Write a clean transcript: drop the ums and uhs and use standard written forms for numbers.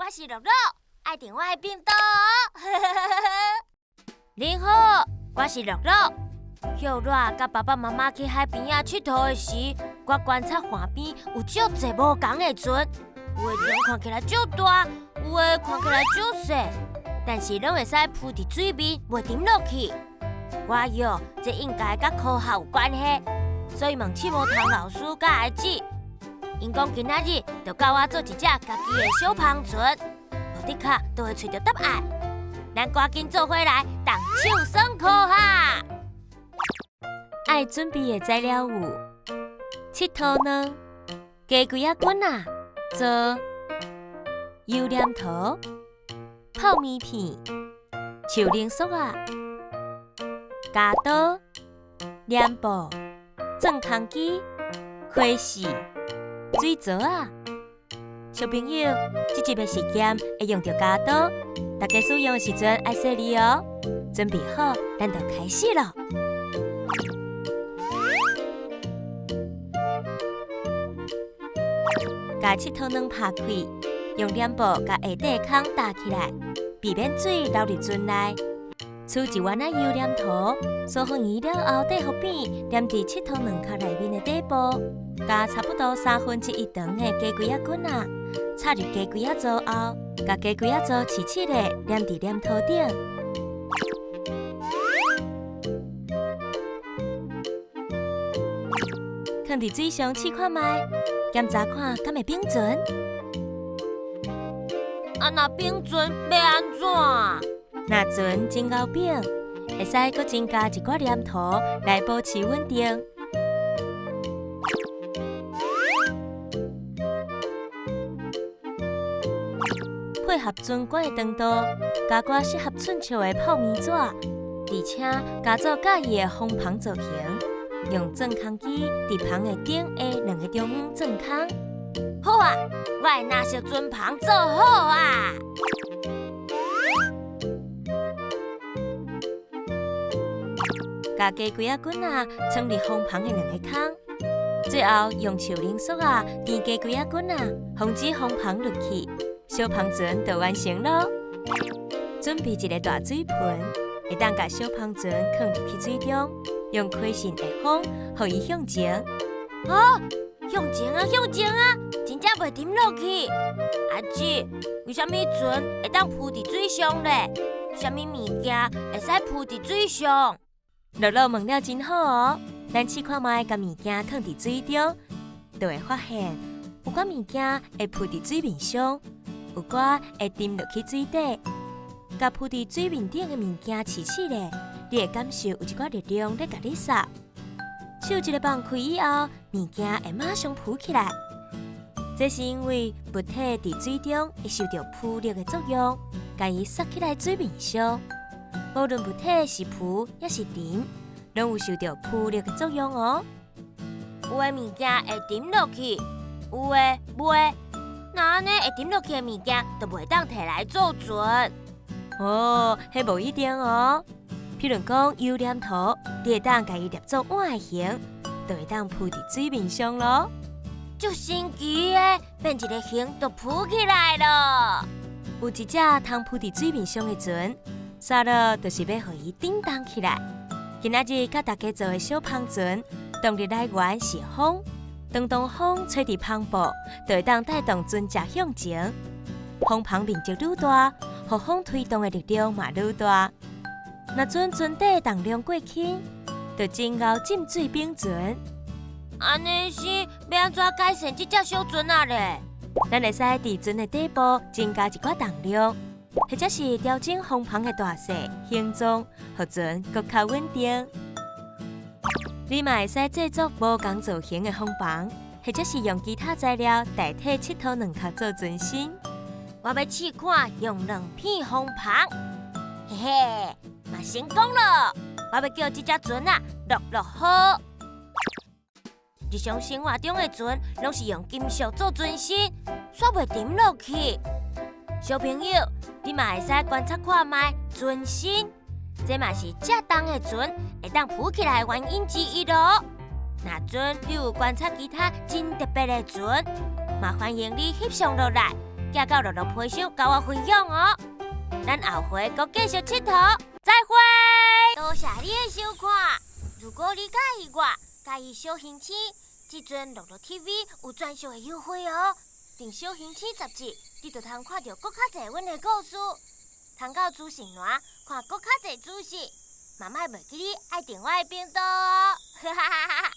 我是樂樂，愛訂我的頻道哦。您好，我是樂樂。歇熱佮爸爸媽媽去海邊仔𨑨迌的時，我觀察岸邊有足濟無仝的船，有的船看起來足大，有的看起來足細，但是攏會使浮佇水面，袂沉落去。我臆這應該佮科學有關係，所以問刺毛蟲老師佮阿姊，𪜶講今仔日就教我做一隻家己的小帆船，無的確就會揣著答案。咱趕緊做伙來動手算科學。愛準備的材料有：𨑨迌軟、雞胿仔棍仔、槽、油黏土、泡麵片、樹奶塑仔、鉸刀、黏布、鑽空機、開匙、水槽仔。小朋友，這集的實驗會用著鉸刀，大家使用的時陣愛細膩哦。準備好，咱就開始囉。共𨑨迌軟拍開，用黏布共下底空搭起來，避免水流入船內。取一丸仔油黏土，掃予圓了後，底予扁，黏佇𨑨迌軟殼內面的底部。共差不多1/3長的雞胿仔棍仔，插入雞胿仔槽後，共雞胿仔槽揤揤咧，黏佇黏土頂。囥佇水上試看覓，檢查看敢會冰船。啊，若冰船欲按怎？若船真𠢕冰，會使閣增加一寡黏土來保持穩定。配合船管的長度，加寡適合寸尺的泡棉紙，而且加做佮意的風帆造型，用鑽空機佇帆的頂下兩個中央鑽空。好啊，我的藍色船帆做好啊！共雞胿仔棍仔穿入風帆的兩个空，最後用樹奶塑仔纏雞胿仔棍仔，防止風帆落去，小帆船就完成囉。準備一个大水盆，會當共小帆船囥入去水中，用開扇的風，予伊向前。啊，向前啊，向前啊，真正袂沉落去。阿姊，為啥物船會當浮佇水上咧？啥物物件會使浮佇水上？樂樂問了真好哦，咱試看覓，共物件囥佇水中，就會發現有寡物件會浮佇水面上，有寡會沉落去水底。共浮佇水面頂的物件試試咧，你會感受有一寡力量咧共你捒。手一个放開以後，物件會馬上浮起來。這是因為物體佇水中會受著浮力的作用，共伊捒起來水面上。無論物體是浮抑是沉，攏有受著浮力的作用哦。有的物件會沉落去，有的袂。若按呢會沉落去的物件，就袂當提來做船。哦，彼無一定哦。譬如講油黏土，你會當共伊捏做碗的形，就會當浮佇水面上囉。足神奇的，變一个形就浮起來囉。有一隻通浮佇水面上的船，煞落就是欲予伊振動起來。今仔日佮大家做的小帆船，動力來源是風。當當風吹佇帆布，就會當帶動船隻向前。風帆面積愈大，予風推動的力量嘛愈大。若船船底重量過輕，就真𠢕浸水冰船。按呢是欲按怎改善這隻小船仔咧？咱會使佇船的底部增加一寡重量，或者是調整風帆的大細、形狀，予船閣較穩定。你嘛會使製作無仝造型的風帆，或者是用其他材料代替𨑨迌軟殼做船身。我欲試看用兩片風帆，嘿嘿，嘛成功囉！我欲叫這隻船仔樂樂號。日常生活中的船攏是用金屬做船身，煞袂沉落去。小朋友，你嘛會使觀察看覓船身，這嘛是遮重的船會當浮起來的原因之一囉。若準你有觀察其他真特別的船，嘛歡迎你翕相落來，寄到樂樂皮箱，佮我分享哦。咱後回閣繼續𨑨迌，再會。多謝你的收看。如果你佮意我，佮意小行星，這陣樂樂 TV 有專屬的優惠哦。訂小行星雜誌，你就通看著閣較濟阮的故事，通到資訊欄看閣較濟資訊。嘛莫袂記得愛訂我的頻道哦。哈哈哈哈。